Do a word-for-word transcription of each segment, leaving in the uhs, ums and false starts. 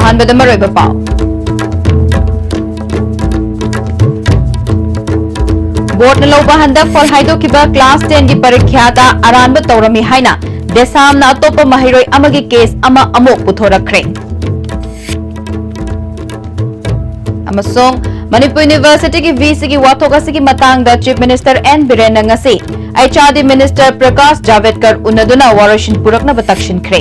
ꯑꯍꯥꯟꯕꯗ ꯃꯔꯨꯑꯣꯏꯕ ꯄꯥꯎ꯫ ꯕꯣꯔꯗꯅ ꯂꯧꯕ ꯍꯟꯗꯛ ꯐꯜ ꯍꯥꯏꯗꯣꯛꯈꯤꯕ ꯀ꯭ꯂꯥꯁ ꯇꯦꯟꯒꯤ ꯄꯔꯤꯈ꯭ꯌꯥꯗ ꯑꯔꯥꯟꯕ ꯇꯧꯔꯝꯃꯤ ꯍꯥꯏꯅ ꯗꯦꯁꯥꯝꯅ ꯑꯇꯣꯞꯄ ꯃꯍꯩꯔꯣꯏ ꯑꯃꯒꯤ ꯀꯦꯁ ꯑꯃ ꯑꯃꯨꯛ ꯄꯨꯊꯣꯔꯛꯈ꯭ꯔꯦ꯫ ꯑꯃꯁꯨꯡ ꯃꯅꯤꯄꯨꯔ ꯌꯨꯅꯤꯚꯔꯁꯤꯇꯤꯒꯤ ꯚꯤꯁꯤꯒꯤ ꯋꯥꯊꯣꯛ ꯑꯁꯤꯒꯤ ꯃꯇꯥꯡꯗ ꯆꯤꯐ ꯃꯤꯅꯤꯁꯇꯔ ꯑꯦꯟ ꯕꯤꯔꯦꯟꯅ ꯉꯁꯤ H R D minister Prakash Javadekar ꯎꯅꯗꯨꯅ ꯋꯥꯔꯣꯏꯁꯤꯟ ꯄꯨꯔꯛꯅꯕ ꯇꯛꯁꯤꯟꯈ꯭ꯔꯦ꯫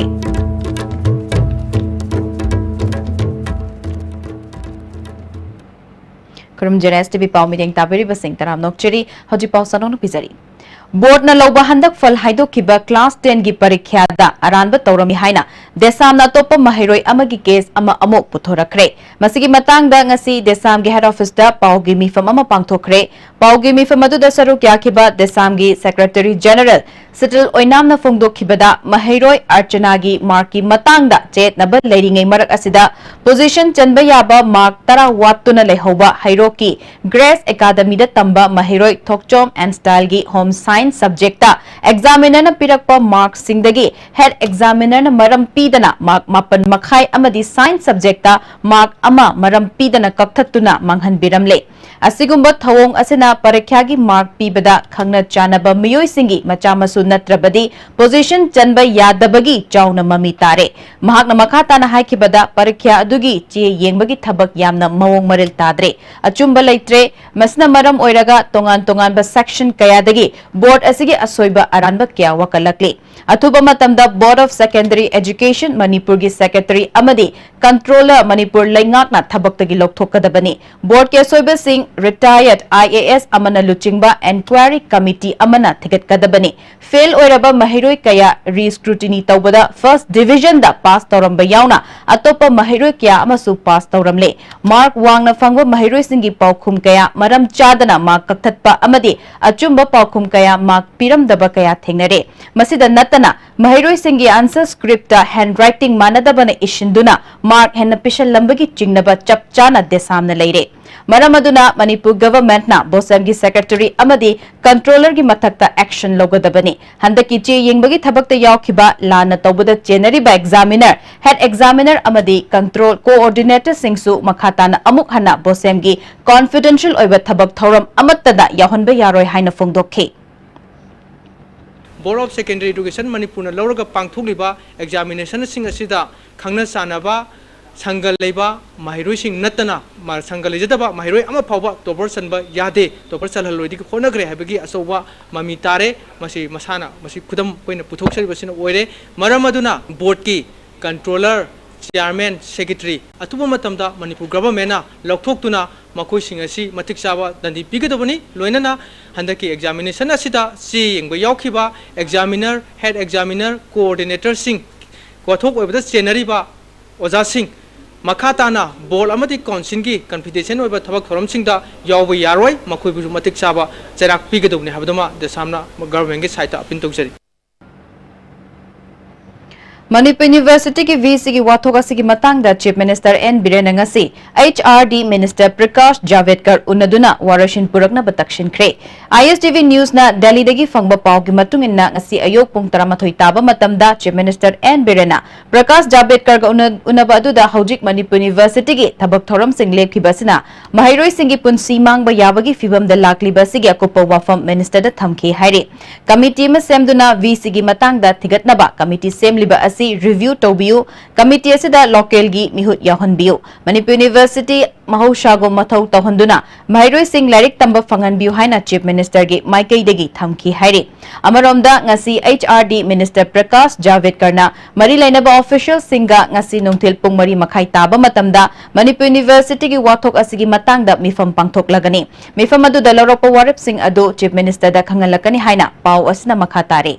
ꯈꯨꯔꯨꯝꯖꯔꯦ ꯑꯦꯁ ꯇꯤ ꯚꯤ ꯄꯥꯎ ꯃꯤꯠꯌꯦꯡ ꯇꯥꯕꯤꯔꯤꯕꯁꯤꯡ ꯇꯔꯥꯝꯅ ꯑꯣꯛꯆꯔꯤ꯫ ꯍꯧꯖꯤꯛ ꯄꯥꯎ ꯁꯟꯗꯣꯛꯅ ꯄꯤꯖꯔꯤ꯫ ꯕꯣꯔꯗꯅ ꯂꯧꯕ ꯍꯟꯗꯛ ꯐꯜ ꯍꯥꯏꯗꯣꯛꯈꯤꯕ ꯀ꯭ꯂꯥꯁ ꯇꯦꯟꯒꯤ ꯄꯔꯤꯈ꯭ꯌꯥꯗ ꯑꯔꯥꯟꯕ ꯇꯧꯔꯝꯃꯤ ꯍꯥꯏꯅ ꯗꯦꯁꯥꯝꯅ ꯑꯇꯣꯞꯄ ꯃꯍꯩꯔꯣꯏ ꯑꯃꯒꯤ ꯀꯦꯁ ꯑꯃ ꯑꯃꯨꯛ ꯄꯨꯊꯣꯔꯛꯈ꯭ꯔꯦ꯫ ꯃꯁꯤꯒꯤ ꯃꯇꯥꯡꯗ ꯉꯁꯤ ꯗꯦꯁꯥꯝꯒꯤ ꯍꯦꯗ ꯑꯣꯐꯤꯁꯇ ꯄꯥꯎꯒꯤ ꯃꯤꯐꯝ ꯑꯃ ꯄꯥꯡꯊꯣꯛꯈ꯭ꯔꯦ꯫ ꯄꯥꯎꯒꯤ ꯃꯤꯐꯝ ꯑꯗꯨꯗ ꯁꯔꯨꯛ ꯌꯥꯈꯤꯕ ꯗꯦꯁꯥꯝꯒꯤ ꯁꯦꯀ꯭ꯔꯦꯇꯔꯤ ꯖꯦꯅꯔꯦꯜ ꯁꯤꯇꯜ ꯑꯣꯏꯅꯥꯝꯅ ꯐꯣꯡꯗꯣꯛꯈꯤꯕꯗ, ꯃꯍꯩꯔꯣꯏ ꯑꯔꯆꯅꯥꯒꯤ ꯃꯥꯔꯛꯀꯤ ꯃꯇꯥꯡꯗ ꯆꯌꯦꯠꯅꯕ ꯂꯩꯔꯤꯉꯩ ꯃꯔꯛ ꯑꯁꯤꯗ ꯄꯣꯖꯤꯁꯟ ꯆꯟꯕ ꯌꯥꯕ ꯃꯥꯔꯛ ꯇꯔꯥ ꯋꯥꯠꯇꯨꯅ ꯂꯩꯍꯧꯕ ꯍꯩꯔꯣꯛꯀꯤ ꯒ꯭ꯔꯦꯁ ꯑꯦꯀꯥꯗꯃꯤꯗ ꯇꯝꯕ ꯃꯍꯩꯔꯣꯏ ꯊꯣꯛꯆꯣꯝ ꯑꯦꯟ ꯁ꯭ꯇꯥꯏꯜꯒꯤ ꯍꯣꯝ ꯁꯥꯏꯟꯁ ꯁꯕꯖꯦꯛꯇ ꯑꯦꯛꯖꯥꯃꯤꯅꯔꯅ ꯄꯤꯔꯛꯄ ꯃꯥꯔꯛꯁꯤꯡꯗꯒꯤ ꯍꯦꯗ ꯑꯦꯛꯖꯥꯃꯤꯅꯔꯅ ꯃꯔꯝ ꯄꯤꯗꯅ ꯃꯥꯔꯛ ꯃꯥꯄꯟ ꯃꯈꯥꯏ ꯑꯃꯗꯤ ꯁꯥꯏꯟꯁ ꯁꯕꯖꯦꯛꯇ ꯃꯥꯔꯛ ꯑꯃ ꯃꯔꯝ ꯄꯤꯗꯅ ꯀꯛꯊꯠꯇꯨꯅ ꯃꯥꯡꯍꯟꯕꯤꯔꯝꯂꯦ꯫ ꯑꯁꯤꯒꯨꯝꯕ ꯊꯧꯑꯣꯡ ꯑꯁꯤꯅ ꯄꯔꯤꯈ꯭ꯌꯥꯒꯤ ꯃꯥꯔꯛ ꯄꯤꯕꯗ ꯈꯪꯅ ꯆꯥꯟꯅꯕ ꯃꯤꯑꯣꯏꯁꯤꯡꯒꯤ ꯃꯆꯥ ꯃꯁꯨ ꯅꯠꯇ꯭ꯔꯕꯗꯤ ꯄꯣꯖꯤꯁꯟ ꯆꯟꯕ ꯌꯥꯗꯕꯒꯤ ꯆꯥꯎꯅ ꯃꯃꯤ ꯇꯥꯔꯦ꯫ ꯃꯍꯥꯛꯅ ꯃꯈꯥ ꯇꯥꯅ ꯍꯥꯏꯈꯤꯕꯗ, ꯄꯔꯤꯈ꯭ꯌꯥ ꯑꯗꯨꯒꯤ ꯆꯦ ꯌꯦꯡꯕꯒꯤ ꯊꯕꯛ ꯌꯥꯝꯅ ꯃꯑꯣꯡ ꯃꯔꯤꯜ ꯇꯥꯗ꯭ꯔꯦ, ꯑꯆꯨꯝꯕ ꯂꯩꯇ꯭ꯔꯦ꯫ ꯃꯁꯤꯅ ꯃꯔꯝ ꯑꯣꯏꯔꯒ ꯇꯣꯉꯥꯟ ꯇꯣꯉꯥꯟꯕ ꯁꯦꯛꯁꯟ ꯀꯌꯥꯗꯒꯤ ꯕꯣꯔꯗ ꯑꯁꯤꯒꯤ ꯑꯁꯣꯏꯕ ꯑꯔꯥꯟꯕ ꯀꯌꯥ ꯋꯥꯀꯠꯂꯛꯂꯤ꯫ ꯑꯊꯨꯕ ꯃꯇꯝꯗ Board of Secondary Education ꯃꯅꯤꯄꯨꯔꯒꯤ ꯁꯦꯀ꯭ꯔꯦꯇꯔꯤ ꯑꯃꯗꯤ ꯀꯟꯇ꯭ꯔꯣꯂꯔ ꯃꯅꯤꯄꯨꯔ ꯂꯩꯉꯥꯛꯅ ꯊꯕꯛꯇꯒꯤ ꯂꯧꯊꯣꯛꯀꯗꯕꯅꯤ꯫ ꯕꯣꯔꯗꯀꯤ ꯑꯁꯣꯏꯕꯁꯤꯡ ꯔꯤꯇꯥꯌꯔꯗ ꯑꯥꯏ ꯑꯦ ꯑꯦꯁ ꯑꯃꯅ ꯂꯨꯆꯤꯡꯕ ꯏꯟꯀ꯭ꯋꯥꯏꯔꯤ ꯀꯃꯤꯇꯤ ꯑꯃꯅ ꯊꯤꯒꯠꯀꯗꯕꯅꯤ꯫ ꯐꯦꯜ ꯑꯣꯏꯔꯕ ꯃꯍꯩꯔꯣꯏ ꯀꯌꯥ ꯔꯤꯁꯀ꯭ꯔꯨꯇꯤꯅꯤ ꯇꯧꯕꯗ ꯐꯥꯔꯁꯠ ꯗꯤꯚꯤꯖꯟꯗ ꯄꯥꯁ ꯇꯧꯔꯝꯕ ꯌꯥꯎꯅ ꯑꯇꯣꯞꯄ ꯃꯍꯩꯔꯣꯏ ꯀꯌꯥ ꯑꯃꯁꯨ ꯄꯥꯁ ꯇꯧꯔꯝꯂꯦ꯫ ꯃꯥꯔꯛ ꯋꯥꯡꯅ ꯐꯪꯕ ꯃꯍꯩꯔꯣꯏꯁꯤꯡꯒꯤ ꯄꯥꯎꯈꯨꯝ ꯀꯌꯥ ꯃꯔꯝ ꯆꯥꯗꯅ ꯃꯥꯔꯛ ꯀꯛꯊꯠꯄ ꯑꯃꯗꯤ ꯑꯆꯨꯝꯕ ꯄꯥꯎꯈꯨꯝ ꯀꯌꯥ mark ꯄꯤꯔꯝꯗꯕ ꯀꯌꯥ ꯊꯦꯡꯅꯔꯦ꯫ ꯃꯁꯤꯗ ꯅꯠꯇꯅ ꯃꯍꯩꯔꯣꯏꯁꯤꯡꯒꯤ answer scriptꯇ handwriting ꯃꯥꯟꯅꯗꯕꯅ ꯏꯁꯤꯟꯗꯨꯅ mark ꯍꯦꯟꯅ ꯄꯤꯁꯜꯂꯝꯕꯒꯤ ꯆꯤꯡꯅꯕ ꯆꯞ ꯆꯥꯅ ꯗꯦꯁꯥꯝꯅ ꯂꯩꯔꯦ꯫ ꯃꯔꯝ ꯑꯗꯨꯅ ꯃꯅꯤꯄꯨꯔ governmentꯅ BOSEMꯒꯤ secretary ꯑꯃꯗꯤ controllerꯒꯤ ꯃꯊꯛꯇ action ꯂꯧꯒꯗꯕꯅꯤ꯫ ꯍꯟꯗꯛꯀꯤ ꯆꯦ ꯌꯦꯡꯕꯒꯤ ꯊꯕꯛꯇ ꯌꯥꯎꯈꯤꯕ, ꯂꯥꯟꯅ ꯇꯧꯕꯗ ꯆꯦꯟꯅꯔꯤꯕ examiner, head examiner ꯑꯃꯗꯤ control coordinatorꯁꯤꯡꯁꯨ ꯃꯈꯥ ꯇꯥꯅ ꯑꯃꯨꯛ ꯍꯟꯅ BOSEMꯒꯤ confidential ꯑꯣꯏꯕ ꯊꯕꯛ ꯊꯧꯔꯝ ꯑꯃꯠꯇꯗ ꯌꯥꯎꯍꯟꯕ ꯌꯥꯔꯣꯏ ꯍꯥꯏꯅ ꯐꯣꯡꯗꯣꯛꯈꯤ꯫ Board of Secondary Education ꯃꯅꯤꯄꯨꯔꯅ ꯂꯧꯔꯒ ꯄꯥꯡꯊꯣꯛꯂꯤꯕ examinationꯁꯤꯡ ꯑꯁꯤꯗ ꯈꯪꯅ ꯆꯥꯟꯅꯕ ꯁꯪꯒ ꯂꯩꯕ ꯃꯍꯩꯔꯣꯏꯁꯤꯡ ꯅꯠꯇꯅ, ꯃ-, ꯁꯪꯒ ꯂꯩꯖꯗꯕ ꯃꯍꯩꯔꯣꯏ ꯑꯃ ꯐꯥꯎꯕ topper ꯆꯟꯕ ꯌꯥꯗꯦ, topper ꯆꯜꯍꯜꯂꯣꯏꯗꯤ ꯍꯣꯠꯅꯈ꯭ꯔꯦ ꯍꯥꯏꯕꯒꯤ ꯑꯆꯧꯕ ꯃꯃꯤ ꯇꯥꯔꯦ꯫ ꯃꯁꯤ ꯃꯁꯥꯅ, ꯃꯁꯤ ꯈꯨꯗꯝ ꯑꯩꯈꯣꯏꯅ ꯄꯨꯊꯣꯛꯆꯔꯤꯕꯁꯤꯅ ꯑꯣꯏꯔꯦ꯫ ꯃꯔꯝ ꯑꯗꯨꯅ boardꯀꯤ controller, chairman, secretary ꯑꯊꯨꯕ ꯃꯇꯝꯗ ꯃꯅꯤꯄꯨꯔ governmentꯅ ꯂꯧꯊꯣꯛꯇꯨꯅ ꯃꯈꯣꯏꯁꯤꯡ ꯑꯁꯤ ꯃꯇꯤꯛ ꯆꯥꯕ ꯗꯟꯗꯤ ꯄꯤꯒꯗꯕꯅꯤ꯫ ꯂꯣꯏꯅꯅ ꯍꯟꯗꯛꯀꯤ examination ꯑꯁꯤꯗ ꯆꯦ ꯌꯦꯡꯕ ꯌꯥꯎꯈꯤꯕ examiner, head examiner, coordinatorꯁꯤꯡ, ꯋꯥꯊꯣꯛ ꯑꯣꯏꯕꯗ ꯆꯦꯟꯅꯔꯤꯕ ꯑꯣꯖꯥꯁꯤꯡ, ꯃꯈꯥ ꯇꯥꯅ board ꯑꯃꯗꯤ councilꯒꯤ confidential ꯑꯣꯏꯕ ꯊꯕꯛ ꯊꯧꯔꯝꯁꯤꯡꯗ ꯌꯥꯎꯕ ꯌꯥꯔꯣꯏ, ꯃꯈꯣꯏꯕꯨꯁꯨ ꯃꯇꯤꯛ ꯆꯥꯕ ꯆꯩꯔꯥꯛ ꯄꯤꯒꯗꯕꯅꯤ ꯍꯥꯏꯕꯗꯨꯃ ꯗꯦꯁꯥꯝꯅ governmentꯀꯤ sideꯇ appeal ꯇꯧꯖꯔꯤ꯫ ꯃꯅꯤꯄꯨꯔ Universityꯒꯤ VCꯒꯤ ꯋꯥꯊꯣꯛ ꯑꯁꯤꯒꯤ ꯃꯇꯥꯡꯗ Chief Minister N ꯕꯤꯔꯦꯟꯅ ꯉꯁꯤ HRD Minister ꯄ꯭ꯔꯀꯥꯁ ꯖꯥꯚꯦꯗꯀꯔ ꯎꯅꯗꯨꯅ ꯋꯥꯔꯣꯏꯁꯤꯟ ꯄꯨꯔꯛꯅꯕ ꯇꯛꯁꯤꯟꯈ꯭ꯔꯦ꯫ ISTV Newsꯅ ꯗꯦꯜꯂꯤꯗꯒꯤ ꯐꯪꯕ ꯄꯥꯎꯒꯤ ꯃꯇꯨꯡ ꯏꯟꯅ, ꯉꯁꯤ ꯑꯌꯨꯛ ꯄꯨꯡ ꯇꯔꯥꯃꯥꯊꯣꯏ ꯇꯥꯕ ꯃꯇꯝꯗ Chief Minister N ꯕꯤꯔꯦꯟꯅ ꯄ꯭ꯔꯀꯥꯁ ꯖꯥꯚꯦꯗꯀꯔꯒ ꯎꯅ-, ꯎꯅꯕ ꯑꯗꯨꯗ ꯍꯧꯖꯤꯛ ꯃꯅꯤꯄꯨꯔ Universityꯒꯤ ꯊꯕꯛ ꯊꯧꯔꯝꯁꯤꯡ ꯂꯦꯞꯈꯤꯕ ꯑꯁꯤꯅ ꯃꯍꯩꯔꯣꯏꯁꯤꯡꯒꯤ ꯄꯨꯟꯁꯤ ꯃꯥꯡꯕ ꯌꯥꯕꯒꯤ ꯐꯤꯚꯝꯗ ꯂꯥꯛꯂꯤꯕ ꯑꯁꯤꯒꯤ ꯑꯀꯨꯞꯄ ꯋꯥꯐꯝ ministerꯗ ꯊꯝꯈꯤ ꯍꯥꯏꯔꯤ꯫ Committee ꯑꯃ ꯁꯦꯝꯗꯨꯅ VCꯒꯤ ꯃꯇꯥꯡꯗ ꯊꯤꯒꯠꯅꯕ committee ꯁꯦꯝꯂꯤꯕ ꯑꯁꯤ review ꯇꯧꯕꯤꯌꯨ꯫ Committee ꯑꯁꯤꯗ localꯒꯤ ꯃꯤꯍꯨꯠ ꯌꯥꯎꯍꯟꯕꯤꯌꯨ꯫ ꯃꯅꯤꯄꯨꯔ University ꯃꯍꯧꯁꯥꯒꯨꯝ ꯃꯊꯧ ꯇꯧꯍꯟꯗꯨꯅ ꯃꯍꯩꯔꯣꯏꯁꯤꯡ ꯂꯥꯏꯔꯤꯛ ꯇꯝꯕ ꯐꯪꯍꯟꯕꯤꯌꯨ ꯍꯥꯏꯅ Chief Ministerꯒꯤ ꯃꯥꯏꯀꯩꯗꯒꯤ ꯊꯝꯈꯤ ꯍꯥꯏꯔꯤ꯫ ꯑꯃꯔꯣꯝꯗ, ꯉꯁꯤ HRD Minister ꯄ꯭ꯔꯀꯥꯁ ꯖꯥꯚꯦꯗꯀꯔꯅ ꯃꯔꯤ ꯂꯩꯅꯕ officialꯁꯤꯡꯒ ꯉꯁꯤ ꯅꯨꯡꯊꯤꯜ ꯄꯨꯡ ꯃꯔꯤ ꯃꯈꯥꯏ ꯇꯥꯕ ꯃꯇꯝꯗ ꯃꯅꯤꯄꯨꯔ Universityꯒꯤ ꯋꯥꯊꯣꯛ ꯑꯁꯤꯒꯤ ꯃꯇꯥꯡꯗ ꯃꯤꯐꯝ ꯄꯥꯡꯊꯣꯛꯂꯒꯅꯤ꯫ ꯃꯤꯐꯝ ꯑꯗꯨꯗ ꯂꯧꯔꯛꯄ ꯋꯥꯔꯦꯞꯁꯤꯡ ꯑꯗꯨ Chief Ministerꯗ ꯈꯪꯍꯜꯂꯛꯀꯅꯤ ꯍꯥꯏꯅ ꯄꯥꯎ ꯑꯁꯤꯅ ꯃꯈꯥ ꯇꯥꯔꯤ꯫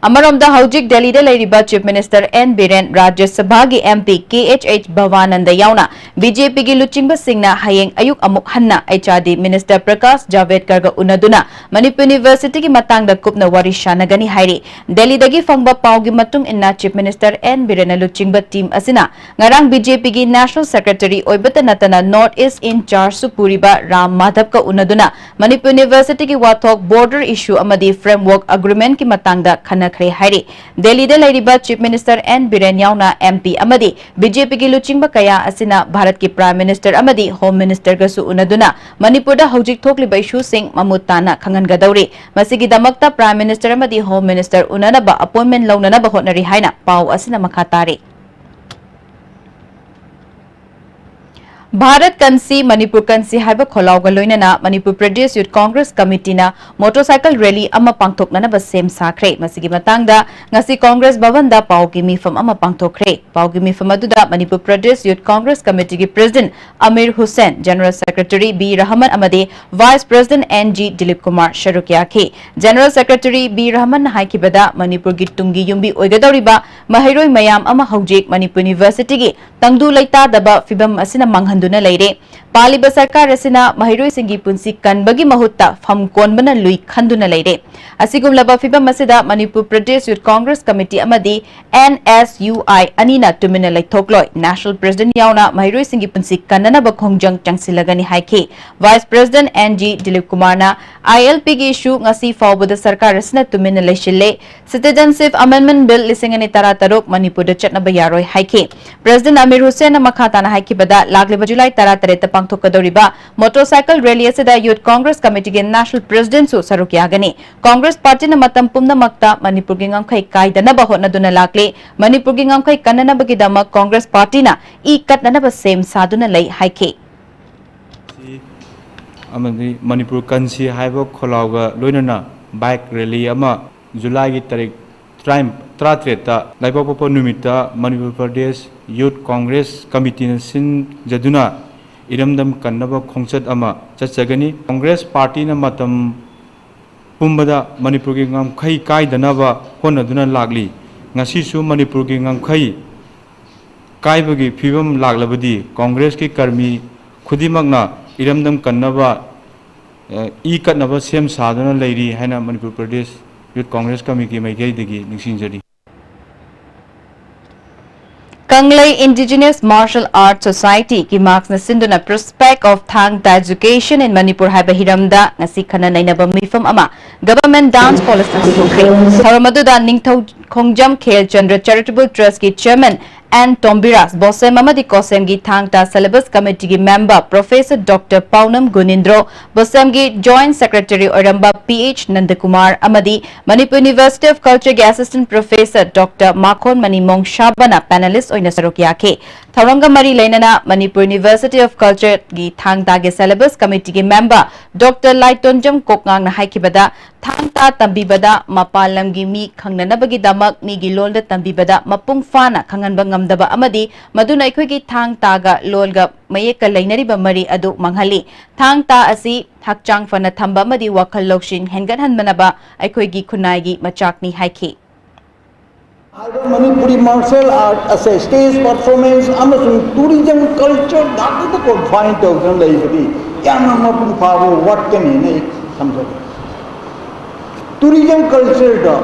ꯑꯃꯔꯣꯝꯗ, ꯍꯧꯖꯤꯛ ꯗꯦꯜꯂꯤꯗ ꯂꯩꯔꯤꯕ Chief Minister N ꯕꯤꯔꯦꯟ, ꯔꯥꯖ꯭ꯌ ꯁꯚꯥꯒꯤ MP KHH ꯚꯕꯥꯅꯟꯗ ꯌꯥꯎꯅ ꯕꯤ ꯖꯦ ꯄꯤꯒꯤ ꯂꯨꯆꯤꯡꯕꯁꯤꯡꯅ ꯍꯌꯦꯡ ꯑꯌꯨꯛ ꯑꯃꯨꯛ ꯍꯟꯅ H R D minister Prakash ꯖꯥꯚꯦꯗꯀꯔꯒ ꯎꯅꯗꯨꯅ ꯃꯅꯤꯄꯨꯔ ꯌꯨꯅꯤꯚꯔꯁꯤꯇꯤꯒꯤ ꯃꯇꯥꯡꯗ ꯀꯨꯞꯅ ꯋꯥꯔꯤ ꯁꯥꯟꯅꯒꯅꯤ ꯍꯥꯏꯔꯤ꯫ ꯗꯦꯜꯂꯤꯗꯒꯤ ꯐꯪꯕ ꯄꯥꯎꯒꯤ ꯃꯇꯨꯡ ꯏꯟꯅ, ꯆꯤꯐ ꯃꯤꯅꯤꯁꯇꯔ ꯑꯦꯟ ꯕꯤꯔꯦꯟꯅ ꯂꯨꯆꯤꯡꯕ ꯇꯤꯝ ꯑꯁꯤꯅ ꯉꯔꯥꯡ ꯕꯤ ꯖꯦ ꯄꯤꯒꯤ ꯅꯦꯁꯅꯦꯜ ꯁꯦꯀ꯭ꯔꯦꯇꯔꯤ ꯑꯣꯏꯕꯇ ꯅꯠꯇꯅ ꯅꯣꯔꯊ ꯏꯁ ꯏꯟ ꯆꯥꯔꯖꯁꯨ ꯄꯨꯔꯤꯕ ꯔꯥꯝ ꯃꯥꯙꯕꯀ ꯎꯅꯗꯨꯅ ꯃꯅꯤꯄꯨꯔ ꯌꯨꯅꯤꯚꯔꯁꯤꯇꯤꯒꯤ ꯋꯥꯊꯣꯛ, ꯕꯣꯔꯗꯔ ꯏꯁꯨ ꯑꯃꯗꯤ ꯐ꯭ꯔꯦꯝꯋꯔꯛ ꯑꯦꯒ꯭ꯔꯤꯃꯦꯟꯠꯀꯤ ꯃꯇꯥꯡꯗ ꯈꯟꯅꯈ꯭ꯔꯦ ꯍꯥꯏꯔꯤ꯫ ꯗꯦꯜꯂꯤꯗ ꯂꯩꯔꯤꯕ ꯆꯤꯐ ꯃꯤꯅꯤꯁꯇꯔ ꯑꯦꯟ ꯕꯤꯔꯦꯟ ꯌꯥꯎꯅ ꯑꯦꯝ ꯄꯤ ꯑꯃꯗꯤ ꯕꯤ ꯖꯦ ꯄꯤꯒꯤ ꯂꯨꯆꯤꯡꯕ ꯀꯌꯥ ꯑꯁꯤꯅ ꯚꯥꯔꯠꯀꯤ ꯄ꯭ꯔꯥꯏꯝ ꯃꯤꯅꯤꯁꯇꯔ ꯑꯃꯗꯤ ꯍꯣꯝ ꯃꯤꯅꯤꯁꯇꯔꯒꯁꯨ ꯎꯅꯗꯨꯅ ꯃꯅꯤꯄꯨꯔꯗ ꯍꯧꯖꯤꯛ ꯊꯣꯛꯂꯤꯕ ꯏꯁꯨꯁꯤꯡ ꯃꯃꯨꯠ ꯇꯥꯅ ꯈꯪꯍꯟꯒꯗꯧꯔꯤ꯫ ꯃꯁꯤꯒꯤꯗꯃꯛꯇ ꯄ꯭ꯔꯥꯏꯝ ꯃꯤꯅꯤꯁꯇꯔ ꯑꯃꯗꯤ ꯍꯣꯝ ꯃꯤꯅꯤꯁꯇꯔ ꯎꯅꯅꯕ ꯑꯦꯄꯣꯏꯟꯃꯦꯟꯠ ꯂꯧꯅꯅꯕ ꯍꯣꯠꯅꯔꯤ ꯍꯥꯏꯅ ꯄꯥꯎ ꯑꯁꯤꯅ ꯃꯈꯥ ꯇꯥꯔꯤ꯫ ꯚꯥꯔꯠ ꯀꯟꯁꯤ, ꯃꯅꯤꯄꯨꯔ ꯀꯟꯁꯤ ꯍꯥꯏꯕ ꯈꯣꯜꯂꯥꯎꯒ ꯂꯣꯏꯅꯅ ꯃꯅꯤꯄꯨꯔ ꯄ꯭ꯔꯗꯦꯁ ꯌꯨꯊ ꯀꯣꯡꯒ꯭ꯔꯦꯁ ꯀꯃꯤꯇꯤꯅ ꯃꯣꯇꯣꯔꯁꯥꯏꯀꯜ ꯔꯦꯂꯤ ꯑꯃ ꯄꯥꯡꯊꯣꯛꯅꯅꯕ ꯁꯦꯝ ꯁꯥꯈ꯭ꯔꯦ꯫ ꯃꯁꯤꯒꯤ ꯃꯇꯥꯡꯗ ꯉꯁꯤ ꯀꯣꯡꯒ꯭ꯔꯦꯁ ꯚꯕꯟꯗ ꯄꯥꯎꯒꯤ ꯃꯤꯐꯝ ꯑꯃ ꯄꯥꯡꯊꯣꯛꯈ꯭ꯔꯦ꯫ ꯄꯥꯎꯒꯤ ꯃꯤꯐꯝ ꯑꯗꯨꯗ ꯃꯅꯤꯄꯨꯔ ꯄ꯭ꯔꯗꯦꯁ ꯌꯨꯊ ꯀꯣꯡꯒ꯭ꯔꯦꯁ ꯀꯃꯤꯇꯤꯒꯤ president Amir Hussain, general secretary B Rahman ꯑꯃꯗꯤ vice president N G Dilip Kumar ꯁꯔꯨꯛ ꯌꯥꯈꯤ꯫ ꯖꯦꯅꯔꯦꯜ ꯁꯦꯀ꯭ꯔꯦꯇꯔꯤ ꯕꯤ ꯔꯍꯃꯟꯅ ꯍꯥꯏꯈꯤꯕꯗ, ꯃꯅꯤꯄꯨꯔꯒꯤ ꯇꯨꯡꯒꯤ ꯌꯨꯝꯕꯤ ꯑꯣꯏꯒꯗꯧꯔꯤꯕ ꯃꯍꯩꯔꯣꯏ ꯃꯌꯥꯝ ꯑꯃ ꯍꯧꯖꯤꯛ ꯃꯅꯤꯄꯨꯔ ꯌꯨꯅꯤꯚꯔꯁꯤꯇꯤꯒꯤ ꯇꯪꯗꯨ ꯂꯩꯇꯥꯗꯕ ꯐꯤꯕꯝ ꯑꯁꯤꯅ ꯃꯥꯡꯍꯟꯗꯨꯅ ꯂꯩꯔꯦ꯫ ꯄꯥꯜꯂꯤꯕ ꯁꯔꯀꯥꯔ ꯑꯁꯤꯅ ꯃꯍꯩꯔꯣꯏꯁꯤꯡꯒꯤ ꯄꯨꯟꯁꯤ ꯀꯟꯕꯒꯤ ꯃꯍꯨꯠꯇ ꯐꯝ ꯀꯣꯟꯕꯅ ꯂꯨꯏ ꯈꯟꯗꯨꯅ ꯂꯩꯔꯦ꯫ ꯑꯁꯤꯒꯨꯝꯂꯕ ꯐꯤꯕꯝ ꯑꯁꯤꯗ ꯃꯅꯤꯄꯨꯔ ꯄ꯭ꯔꯗꯦꯁ ꯌꯨꯊ ꯀꯣꯡꯒ꯭ꯔꯦꯁ ꯀꯃꯤꯇꯤ ꯑꯃꯗꯤ ꯑꯦꯟ ꯑꯦꯁ ꯌꯨ ꯑꯥꯏ ꯑꯅꯤꯅ ꯇꯨꯃꯤꯟꯅ ꯂꯩꯊꯣꯛꯂꯣꯏ꯫ ꯅꯦꯁꯅꯦꯜ ꯄ꯭ꯔꯦꯁꯤꯗꯦꯟꯠ ꯌꯥꯎꯅ ꯃꯍꯩꯔꯣꯏꯁꯤꯡꯒꯤ ꯄꯨꯟꯁꯤ ꯀꯟꯅꯅꯕ ꯈꯣꯡꯖꯪ ꯆꯪꯁꯤꯜꯂꯒꯅꯤ ꯍꯥꯏꯈꯤ꯫ Vice president N G Dilip ꯀꯨꯃꯥꯔꯅ ꯑꯥꯏ ꯑꯦꯜ ꯄꯤꯒꯤ ꯏꯁꯨ ꯉꯁꯤ ꯐꯥꯎꯕꯗ ꯁꯔꯀꯥꯔ ꯑꯁꯤꯅ ꯇꯨꯃꯤꯟꯅ ꯂꯩꯁꯤꯜꯂꯦ꯫ Citizenship Amendment Bill ꯂꯤꯁꯤꯡ ꯑꯅꯤ ꯇꯔꯥꯇꯔꯨꯛ ꯃꯅꯤꯄꯨꯔꯗ ꯆꯠꯅꯕ ꯌꯥꯔꯣꯏ ꯍꯥꯏꯈꯤ꯫ ꯄ꯭ꯔꯦꯁꯤꯗꯦꯟꯠ ꯑꯃꯤꯔ ꯍꯨꯁꯦꯟꯅ ꯃꯈꯥ ꯇꯥꯅ ꯍꯥꯏꯈꯤꯕꯗ, ꯂꯥꯛꯂꯤꯕ ꯖꯨꯂꯥꯏ ꯇꯔꯥꯇꯔꯦꯠꯇ ꯄꯥꯡꯊꯣꯛꯀꯗꯧꯔꯤꯕ ꯃꯣꯇꯣꯔꯁꯥꯏꯀꯜ ꯔꯦꯂꯤ ꯑꯁꯤꯗ ꯌꯨꯊ ꯀꯣꯡꯒ꯭ꯔꯦꯁ ꯀꯃꯤꯇꯤꯒꯤ ꯅꯦꯁꯅꯦꯜ ꯄ꯭ꯔꯦꯁꯤꯗꯦꯟꯠꯁꯨ ꯁꯔꯨꯛ ꯌꯥꯒꯅꯤ꯫ ꯀꯣꯡꯒ꯭ꯔꯦꯁ ꯄꯥꯔꯇꯤꯅ ꯃꯇꯝ ꯄꯨꯝꯅꯃꯛꯇ ꯃꯅꯤꯄꯨꯔꯒꯤ ꯉꯝꯈꯩ ꯀꯥꯏꯗꯅꯕ ꯍꯣꯠꯅꯗꯨꯅ ꯂꯥꯛꯂꯤ꯫ ꯃꯅꯤꯄꯨꯔꯒꯤ ꯉꯝꯈꯩ ꯀꯟꯅꯅꯕꯒꯤꯗꯃꯛ ꯀꯣꯡꯒ꯭ꯔꯦꯁ ꯄꯥꯔꯇꯤꯅ ꯏ ꯀꯠꯅꯅꯕ ꯁꯦꯝ ꯁꯥꯗꯨꯅ ꯂꯩ ꯍꯥꯏꯈꯤ꯫ ꯑꯃꯗꯤ ꯃꯅꯤꯄꯨꯔ ꯀꯟꯁꯤ ꯍꯥꯏꯕ ꯈꯣꯜꯂꯥꯎꯒ ꯂꯣꯏꯅꯅ ꯕꯥꯏꯛ ꯔꯦꯂꯤ ꯑꯃ ꯖꯨꯂꯥꯏꯒꯤ ꯇꯥꯔꯤꯛ ꯇꯔꯥ-, ꯇꯔꯥꯇꯔꯦꯠꯇ ꯂꯩꯕꯥꯛꯄꯣꯛꯄ ꯅꯨꯃꯤꯠꯇ ꯃꯅꯤꯄꯨꯔ ꯄ꯭ꯔꯗꯦꯁ ꯌꯨꯊ ꯀꯣꯡꯒ꯭ꯔꯦꯁ ꯀꯃꯤꯇꯤꯅ ꯁꯤꯟꯖꯗꯨꯅ ꯏꯔꯝꯗꯝ ꯀꯟꯅꯕ ꯈꯣꯡꯆꯠ ꯑꯃ ꯆꯠꯆꯒꯅꯤ꯫ ꯀꯣꯡꯒ꯭ꯔꯦꯁ ꯄꯥꯔꯇꯤꯅ ꯃꯇꯝ ꯄꯨꯝꯕꯗ ꯃꯅꯤꯄꯨꯔꯒꯤ ꯉꯝꯈꯩ ꯀꯥꯏꯗꯅꯕ ꯍꯣꯠꯅꯗꯨꯅ ꯂꯥꯛꯂꯤ꯫ ꯉꯁꯤꯁꯨ ꯃꯅꯤꯄꯨꯔꯒꯤ ꯉꯝꯈꯩ ꯀꯥꯏꯕꯒꯤ ꯐꯤꯕꯝ ꯂꯥꯛꯂꯕꯗꯤ ꯀꯣꯡꯒ꯭ꯔꯦꯁꯀꯤ ꯀꯔꯃꯤ ꯈꯨꯗꯤꯡꯃꯛꯅ ꯏꯔꯝꯗꯝ ꯀꯟꯅꯕ, ꯑ, ꯏ ꯀꯠꯅꯕ ꯁꯦꯝ ꯁꯥꯗꯨꯅ ꯂꯩꯔꯤ ꯍꯥꯏꯅ ꯃꯅꯤꯄꯨꯔ ꯄ꯭ꯔꯗꯦꯁ ꯌꯨꯠ ꯀꯣꯡꯒ꯭ꯔꯦꯁ ꯀꯃꯤꯇꯤ ꯃꯥꯏꯀꯩꯗꯒꯤ ꯅꯤꯡꯁꯤꯡꯖꯔꯤ꯫ ꯀꯪꯂꯩ Indigenous Martial Arts Society, ꯀꯤꯃꯥꯛꯁꯅ ꯁꯤꯟꯗꯨꯅ Prospect of ꯊꯥꯡ ꯇꯥ Education in Manipur ꯍꯥꯏꯕ ꯍꯤꯔꯝꯗ ꯉꯁꯤ ꯈꯟꯅ ꯅꯩꯅꯕ ꯃꯤꯐꯝ ꯑꯃ Government Dance College ꯇ ꯄꯥꯡꯊꯣꯛꯈ꯭ꯔꯦ꯫ ꯊꯧꯔꯝ ꯑꯗꯨꯗ ꯅꯤꯡꯊꯧ ꯈꯣꯡꯖꯝ ꯈꯦꯜꯆꯟꯗ꯭ꯔ Charitable Trust ꯀꯤ Chairman ꯑꯦꯟ ꯇꯣꯝꯕꯤꯔꯥꯖ, ꯕꯣꯁꯦꯝ ꯑꯃꯗꯤ ꯀꯣꯁꯦꯝꯒꯤ ꯊꯥꯡ ꯇꯥ Syllabus Committee ꯒꯤ member Professor Doctor ꯄꯥꯎꯅꯝ ꯒꯨꯅꯤꯟꯗ꯭ꯔꯣ, ꯕꯣꯁꯦꯝꯒꯤ Joint Secretary ꯑꯣꯏꯔꯝꯕ ꯄꯤ ꯑꯩꯆ ꯅꯟꯗꯀꯨꯃꯥꯔ ꯑꯃꯗꯤ Manipur University of Culture ꯒꯤ Assistant Professor Doctor Makhon Mani ꯃꯣꯡꯁꯥꯕꯅ panelist ꯑꯣꯏꯅ ꯁꯔꯨꯛ ꯌꯥꯈꯤ꯫ ꯊꯧꯔꯝꯒ ꯃꯔꯤ ꯂꯩꯅꯅ Manipur University of Culture ꯒꯤ ꯊꯥꯡ ꯇꯥꯒꯤ Syllabus Committee ꯒꯤ member Doctor ꯂꯥꯏꯇꯣꯟꯖꯝ ꯀꯣꯛꯉꯥꯡꯅ ꯍꯥꯏꯈꯤꯕꯗ, ꯊꯥꯡ ꯇꯥ ꯇꯝꯕꯤꯕꯗ ꯃꯄꯥꯟ ꯂꯝꯒꯤ ꯃꯤ ꯈꯪꯅꯅꯕꯒꯤꯗꯃꯛ ꯃꯤꯒꯤ ꯂꯣꯟꯗ ꯇꯝꯕꯤꯕꯗ ꯃꯄꯨꯡ ꯐꯥꯅ ꯈꯪꯍꯟꯕ ꯉꯝꯗꯕ ꯑꯃꯗꯤ ꯃꯗꯨꯅ ꯑꯩꯈꯣꯏꯒꯤ ꯊꯥꯡ ꯇꯥꯒ ꯂꯣꯜꯒ ꯃꯌꯦꯛꯀ ꯂꯩꯅꯔꯤꯕ ꯃꯔꯤ ꯑꯗꯨ ꯃꯥꯡꯍꯜꯂꯤ꯫ ꯊꯥꯡ ꯇꯥ ꯑꯁꯤ ꯍꯛꯆꯥꯡ ꯐꯅ ꯊꯝꯕ ꯑꯃꯗꯤ ꯋꯥꯈꯜ ꯂꯧꯁꯤꯡ ꯍꯦꯟꯒꯠꯍꯟꯕꯅꯕ ꯑꯩꯈꯣꯏꯒꯤ ꯈꯨꯟꯅꯥꯏꯒꯤ ꯃꯆꯥꯛꯅꯤ ꯍꯥꯏꯈꯤ꯫ ꯍꯥꯏꯕ ꯃꯅꯤꯄꯨꯔꯤ martial art ꯑꯁꯦ stage performance ꯑꯃꯁꯨꯡ tourism culture ꯉꯥꯛꯇꯗ confine ꯇꯧꯗꯨꯅ ꯂꯩꯕꯗꯤ ꯌꯥꯝꯅ ꯃꯄꯨꯡ ꯐꯥꯕ ꯋꯥꯠꯀꯅꯤꯅ ꯑꯩ ꯊꯝꯖꯒꯦ꯫ Tourism culture ꯗ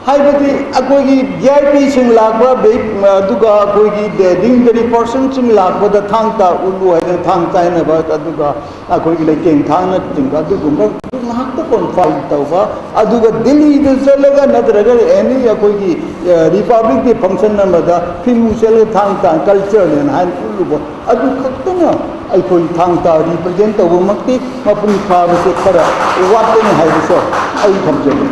ꯍꯥꯏꯕꯗꯤ ꯑꯩꯈꯣꯏꯒꯤ ꯚꯤ ꯑꯥꯏ ꯄꯤꯁꯤꯡ ꯂꯥꯛꯄ, ꯚꯤ-, ꯑꯗꯨꯒ ꯑꯩꯈꯣꯏꯒꯤ dignitary personꯁꯤꯡ ꯂꯥꯛꯄꯗ ꯊꯥꯡ ꯇꯥ ꯎꯠꯂꯨ ꯍꯥꯏꯗꯅ ꯊꯥꯡ ꯇꯥ ꯍꯥꯏꯅꯕ, ꯑꯗꯨꯒ ꯑꯩꯈꯣꯏꯒꯤ ꯂꯩꯇꯦꯡ ꯊꯥꯅꯆꯤꯡꯕ ꯑꯗꯨꯒꯨꯝꯕ ꯉꯥꯛꯇ confine ꯇꯧꯕ, ꯑꯗꯨꯒ ꯗꯤꯜꯂꯤꯗ ꯆꯠꯂꯒ ꯅꯠꯇ꯭ꯔꯒ any ꯑꯩꯈꯣꯏꯒꯤ, ꯑ, Republic Day function ꯑꯃꯗ ꯐꯤꯃꯨ ꯁꯦꯠꯂꯒ ꯊꯥꯡ ꯇꯥ culture ꯅꯦꯅ ꯍꯥꯏꯅ ꯎꯠꯂꯨꯕ, ꯑꯗꯨ ꯈꯛꯇꯅ ꯑꯩꯈꯣꯏ ꯊꯥꯡ ꯇꯥ represent ꯇꯧꯕꯃꯛꯇꯤ ꯃꯄꯨꯡ ꯐꯥꯕꯁꯦ ꯈꯔ ꯋꯥꯠꯀꯅꯤ ꯍꯥꯏꯕꯁꯨ ꯑꯩ ꯊꯝꯖꯒꯦ꯫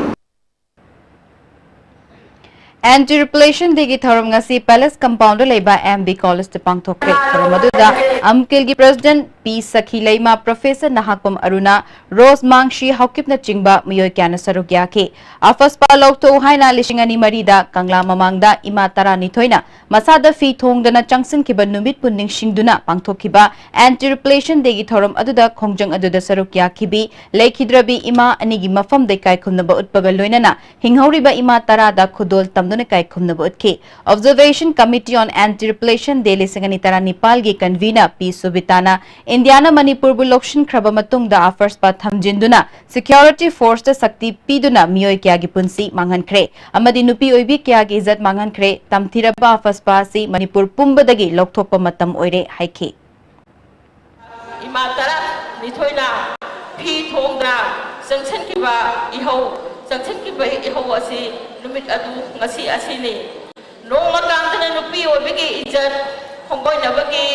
Anti Repression Day ꯒꯤ ꯊꯧꯔꯝ ꯉꯁꯤ Palace Compound ꯗ ꯂꯩꯕ ꯑꯦꯝ ꯕꯤ College ꯇ ꯄꯥꯡꯊꯣꯛꯈ꯭ꯔꯦ꯫ ꯊꯧꯔꯝ ꯑꯗꯨꯗ ꯑꯝꯀꯤꯜꯒꯤ President ꯄꯤ ꯁꯈꯤ ꯂꯩꯃ, ꯄ꯭ꯔꯣꯐꯦꯁꯔ ꯅꯍꯥꯛꯄꯝ ꯑꯔꯨꯅꯥ, ꯔꯣꯁ ꯃꯥꯡꯁꯤ ꯍꯥꯎꯀꯤꯞꯅꯆꯤꯡꯕ ꯃꯤꯑꯣꯏ ꯀꯌꯥꯅ ꯁꯔꯨꯛ ꯌꯥꯈꯤ꯫ ꯑꯐꯁꯄꯥ ꯂꯧꯊꯣꯛꯎ ꯍꯥꯏꯅ ꯂꯤꯁꯤꯡ ꯑꯅꯤ ꯃꯔꯤꯗ ꯀꯪꯂꯥ ꯃꯃꯥꯡꯗ ꯏꯃꯥ ꯇꯔꯥꯅꯤꯊꯣꯏꯅ ꯃꯁꯥꯗ ꯐꯤ ꯊꯣꯡꯗꯅ ꯆꯪꯁꯤꯟꯈꯤꯕ ꯅꯨꯃꯤꯠꯄꯨ ꯅꯤꯡꯁꯤꯡꯗꯨꯅ ꯄꯥꯡꯊꯣꯛꯈꯤꯕ Anti Repression Day ꯒꯤ ꯊꯧꯔꯝ ꯑꯗꯨꯗ ꯈꯣꯡꯖꯪ ꯑꯗꯨꯗ ꯁꯔꯨꯛ ꯌꯥꯈꯤꯕꯤ ꯂꯩꯈꯤꯗ꯭ꯔꯕꯤ ꯏꯃꯥ ꯑꯅꯤꯒꯤ ꯃꯐꯝꯗ ꯏꯀꯥꯏ ꯈꯨꯝꯅꯕ ꯎꯠꯄꯒ ꯂꯣꯏꯅꯅ ꯍꯤꯡꯍꯧꯔꯤꯕ ꯏꯃꯥ ꯇꯔꯥꯗ ꯈꯨꯗꯣꯜ ꯇꯝꯗꯨꯅ ꯏꯀꯥꯏ ꯈꯨꯝꯅꯕ ꯎꯠꯈꯤ꯫ Observation Committee on Anti Repression Day ꯂꯤꯁꯤꯡ ꯑꯅꯤ ꯇꯔꯥꯅꯤꯄꯥꯜꯒꯤ convener ꯄꯤ ꯁꯨꯕꯤꯇꯥꯅ ꯏꯟꯗꯤꯌꯥꯅ ꯃꯅꯤꯄꯨꯔꯕꯨ ꯂꯧꯁꯤꯟꯈ꯭ꯔꯕ ꯃꯇꯨꯡꯗ ꯑꯐꯁꯄꯥ ꯊꯝꯖꯤꯟꯗꯨꯅ security force ꯇ ꯁꯛꯇꯤ ꯄꯤꯗꯨꯅ ꯃꯤꯑꯣꯏ ꯀꯌꯥꯒꯤ ꯄꯨꯟꯁꯤ ꯃꯥꯡꯍꯟꯈ꯭ꯔꯦ ꯑꯃꯗꯤ ꯅꯨꯄꯤ ꯑꯣꯏꯕꯤ ꯀꯌꯥꯒꯤ ꯏꯖꯠ ꯃꯥꯡꯍꯟꯈ꯭ꯔꯦ꯫ ꯇꯝꯊꯤꯔꯕ ꯑꯐꯁꯄꯥ ꯑꯁꯤ ꯃꯅꯤꯄꯨꯔ ꯄꯨꯝꯕꯗꯒꯤ ꯂꯧꯊꯣꯛꯄ ꯃꯇꯝ ꯑꯣꯏꯔꯦ ꯍꯥꯏꯈꯤ꯫ ꯏꯃꯥ ꯇꯔꯥꯅꯤꯊꯣꯏꯅ ꯐꯤ ꯊꯣꯡꯗꯅ ꯆꯪꯁꯤꯟꯈꯤꯕ ꯏꯍꯧ, ꯆꯪꯁꯤꯟꯈꯤꯕ ꯏꯍꯧ ꯑꯁꯤ ꯅꯨꯃꯤꯠ ꯑꯗꯨ ꯉꯁꯤ ꯑꯁꯤꯅꯤ꯫ ꯅꯣꯡꯃ ꯀꯥꯡꯗꯅ ꯅꯨꯄꯤ ꯑꯣꯏꯕꯒꯤ ꯏꯖꯠ ꯈꯣꯡꯒꯣꯏꯅꯕꯒꯤ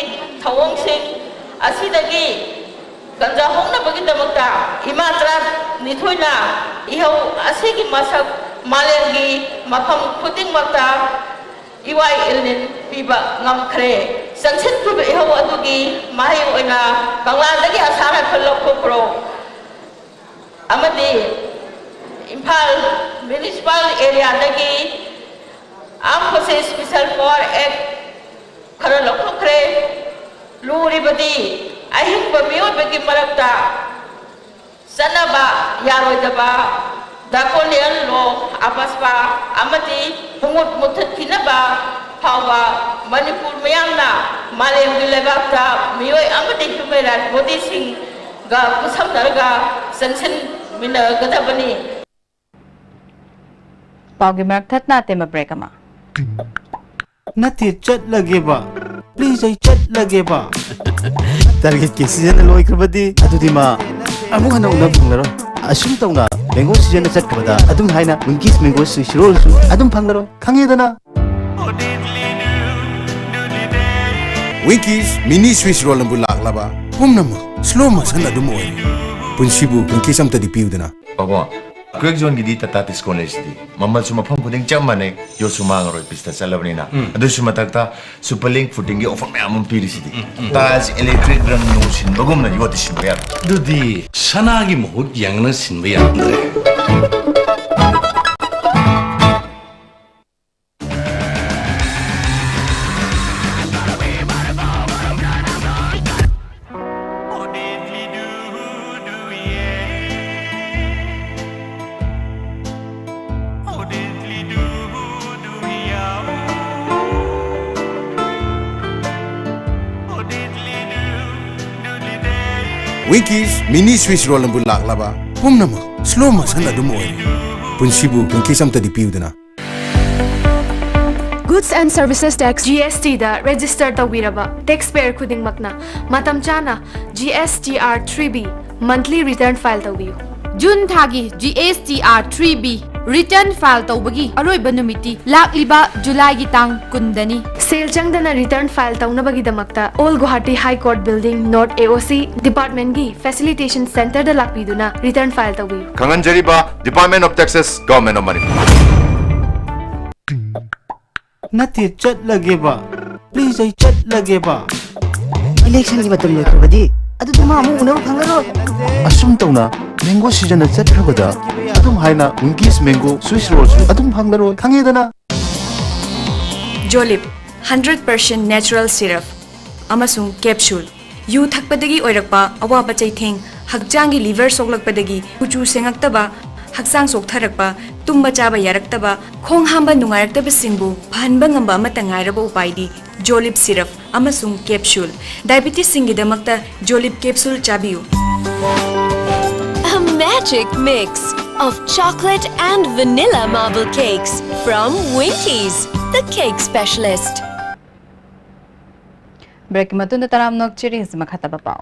ꯊꯧꯑꯣꯡꯁꯤꯡ ꯑꯁꯤꯗꯒꯤ ꯀꯟꯖꯍꯧꯅꯕꯒꯤꯗꯃꯛꯇ ꯏꯃꯥ ꯇꯔꯥꯅꯤꯊꯣꯏꯅ ꯏꯍꯧ ꯑꯁꯤꯒꯤ ꯃꯁꯛ ꯃꯥꯂꯦꯝꯒꯤ ꯃꯐꯝ ꯈꯨꯗꯤꯡꯃꯛꯇ ꯏꯋꯥꯏ ꯏꯜꯅꯤꯟ ꯄꯤꯕ ꯉꯝꯈ꯭ꯔꯦ꯫ ꯆꯪꯁꯤꯟꯈꯤꯕ ꯏꯍꯧ ꯑꯗꯨꯒꯤ ꯃꯍꯩ ꯑꯣꯏꯅ ꯀꯪꯂꯥꯗꯒꯤ ꯑꯁꯥ ꯔꯥꯏꯐꯜ ꯂꯧꯊꯣꯛꯈ꯭ꯔꯣ ꯑꯃꯗꯤ ꯏꯝꯐꯥꯜ ꯃ꯭ꯌꯨꯅꯤꯁꯤꯄꯥꯜ ꯑꯦꯔꯤꯌꯥꯗꯒꯤ Armed Forces Special Power Act ꯈꯔ ꯂꯧꯊꯣꯛꯈ꯭ꯔꯦ꯫ ꯂꯨꯔꯤꯕꯗꯤ ꯑꯍꯤꯡꯕ ꯃꯤꯑꯣꯏꯕꯒꯤ ꯃꯔꯛꯇ ꯆꯠꯅꯕ ꯌꯥꯔꯣꯏꯗꯕ draconian law, ꯑꯐꯁꯄꯥ ꯑꯃꯗꯤ ꯄꯨꯡꯃꯨꯠ ꯃꯨꯠꯊꯠꯈꯤꯅꯕ ꯐꯥꯎꯕ ꯃꯅꯤꯄꯨꯔ ꯃꯤꯌꯥꯝꯅ ꯃꯥꯂꯦꯝꯒꯤ ꯂꯩꯕꯥꯛꯇ ꯃꯤꯑꯣꯏ ꯑꯃꯗꯤ human rights body ꯁꯤꯡꯒ ꯈꯨꯠꯁꯝꯅꯔꯒ ꯆꯪꯁꯤꯟꯃꯤꯟꯅꯒꯗꯕꯅꯤ꯫ ꯄꯥꯎꯒꯤ ꯃꯔꯛ ꯊꯠꯅ ꯑꯇꯦꯟꯕ break ꯑꯃ꯫ ꯅꯠꯇꯦ, ꯆꯠꯂꯒꯦꯕ꯫ Please, ꯑꯩ ꯆꯠꯂꯒꯦꯕ꯫ Target ꯀꯤ season ꯂꯣꯏꯈ꯭ꯔꯕꯗꯤ ꯑꯗꯨꯗꯤ ꯃꯥ ꯑꯃꯨꯛ ꯍꯟꯅ ꯎꯅꯕ ꯐꯪꯂꯔꯣꯏ꯫ ꯑꯁꯨꯝ ꯇꯧꯅ mango season ꯆꯠꯈ꯭ꯔꯕꯗ ꯑꯗꯨꯝ ꯍꯥꯏꯅ Winkies mango sweet roll ꯁꯨ ꯑꯗꯨꯝ ꯐꯪꯂꯔꯣꯏ꯫ ꯈꯪꯉꯦꯗꯅ? Winkies mini sweet roll ꯅꯕꯨ ꯂꯥꯛꯂꯕ ꯄꯨꯝꯅꯃꯛ slow motion ꯑꯗꯨꯝ ꯑꯣꯏꯔꯦ꯫ ꯄꯨꯟꯁꯤꯕꯨ Winkies ꯑꯝꯇꯗꯤ ꯄꯤꯌꯨꯗꯅ꯫ ꯄꯥꯕꯣ, ꯀ꯭ꯋꯦꯛ ꯖꯣꯟꯒꯤꯗꯤ ꯇꯥꯇꯥ ꯇꯤꯁꯀꯣꯟ ꯂꯩꯁꯤꯗꯤ꯫ ꯃꯃꯜꯁꯨ ꯃꯐꯝ ꯈꯨꯗꯤꯡ ꯆꯞ ꯃꯥꯟꯅꯩ, ꯌꯣꯠꯁꯨ ꯃꯥꯡꯉꯔꯣꯏ, ꯄꯤꯁꯇ ꯆꯠꯂꯕꯅꯤꯅ꯫ ꯑꯗꯨꯁꯨ ꯃꯊꯛꯇ ꯁꯨꯄꯔ ꯂꯤꯡ ꯐꯨꯇꯤꯡꯒꯤ ꯑꯣꯐꯔ ꯃꯌꯥꯝ ꯑꯃ ꯄꯤꯔꯤꯁꯤꯗꯤ꯫ ꯇꯥꯏꯜꯁ, ꯏꯂꯦꯛꯇ꯭ꯔꯤꯛ, ꯔꯪ ꯅꯨꯡ ꯁꯤꯟꯕꯒꯨꯝꯅ ꯌꯣꯠꯇꯤ ꯁꯤꯟꯕ ꯌꯥꯔꯣꯏ꯫ ꯑꯗꯨꯗꯤ ꯁꯅꯥꯒꯤ ꯃꯍꯨꯠ ꯌꯥꯡꯅ ꯁꯤꯟꯕ ꯌꯥꯔꯝꯗ꯭ꯔꯦ꯫ Winkies mini Swiss roll ꯑꯃꯕꯨ ꯂꯥꯛꯂꯕ ꯄꯨꯝꯅꯃꯛ slow motion ꯑꯗꯨꯝ ꯑꯣꯏꯔꯦ꯫ ꯄꯨꯟꯁꯤꯕꯨ Winkies ꯑꯝꯇꯗꯤ ꯄꯤꯌꯨꯗꯅ꯫ Goods and Services Tax, G S T the register ꯇꯧꯕꯤꯔꯕ taxpayer ꯈꯨꯗꯤꯡꯃꯛꯅ ꯃꯇꯝ ꯆꯥꯅ G S T R three B monthly return file ꯇꯧꯕꯤꯌꯨ꯫ ꯖꯨꯟ ꯊꯥꯒꯤ G S T R three B return file ꯇꯧꯕꯒꯤ ꯑꯔꯣꯏꯕ ꯅꯨꯃꯤꯠꯇꯤ ꯂꯥꯛꯂꯤꯕ ꯖꯨꯂꯥꯏꯒꯤ ꯇꯥꯡ ꯀꯨꯟꯗꯅꯤ꯫ ꯁꯦꯜ ꯆꯪꯗꯅ return file ꯇꯧꯅꯕꯒꯤꯗꯃꯛꯇ Old Guwahati High Court Building, North A O C department ꯀꯤ facilitation center ꯗ ꯂꯥꯛꯄꯤꯗꯨꯅ return file ꯇꯧꯕꯤꯌꯨ꯫ ꯈꯪꯍꯟꯖꯔꯤꯕ Department of Taxes, Government of Manipur꯫ ꯅꯠꯇꯦ, ꯆꯠꯂꯒꯦꯕ꯫ Please, ꯑꯩ ꯆꯠꯂꯒꯦꯕ꯫ ꯏꯂꯦꯛꯁꯟꯒꯤ ꯃꯇꯝ ꯂꯣꯏꯈ꯭ꯔꯕꯗꯤ ꯑꯗꯨꯗꯤ ꯃꯥ ꯑꯃꯨꯛ ꯎꯅꯕ ꯐꯪꯉꯔꯣꯏ꯫ ꯑꯁꯨꯝ ꯇꯧꯅ mango season ꯅ ꯆꯠꯈ꯭ꯔꯕꯗ ꯑꯗꯨꯝ ꯍꯥꯏꯅ Winkies mango Swiss roll ꯁꯨ ꯑꯗꯨꯝ ꯐꯪꯂꯔꯣꯏ, ꯈꯪꯉꯦꯗꯅ? ꯖꯣꯂꯤꯞ, hundred percent natural syrup ꯑꯃꯁꯨꯡ capsule꯫ ꯌꯨ ꯊꯛꯄꯗꯒꯤ ꯑꯣꯏꯔꯛꯄ ꯑꯋꯥꯕ ꯆꯩꯊꯦꯡ, ꯍꯛꯆꯥꯡꯒꯤ liver ꯁꯣꯛꯂꯛꯄꯗꯒꯤ ꯀꯨꯆꯨ ꯁꯦꯡꯉꯛꯇꯕ, ꯍꯛꯆꯥꯡ ꯆꯣꯛꯊꯔꯛꯄ, ꯇꯨꯝꯕ ꯆꯥꯕ ꯌꯥꯔꯛꯇꯕ, ꯈꯣꯡ ꯍꯥꯝꯕ ꯅꯨꯡꯉꯥꯏꯔꯛꯇꯕꯁꯤꯡꯕꯨ ꯐꯍꯟꯕ ꯉꯝꯕ ꯑꯃꯠꯇ ꯉꯥꯏꯔꯕ ꯎꯄꯥꯏꯗꯤ ꯖꯣꯂꯤꯞ syrup ꯑꯃꯁꯨꯡ capsule꯫ Diabetes ꯁꯤꯡꯒꯤꯗꯃꯛꯇ ꯖꯣꯂꯤꯞ capsule ꯆꯥꯕꯤꯌꯨ꯫ A magic mix of chocolate and vanilla marble cakes from Winkies, the cake specialist. Break ꯀꯤ ꯃꯇꯨꯡꯗ ꯇꯔꯥꯝꯅ ꯑꯣꯛꯆꯔꯤ꯫ ꯍꯧꯖꯤꯛ ꯃꯈꯥ ꯇꯥꯕ ꯄꯥꯎ꯫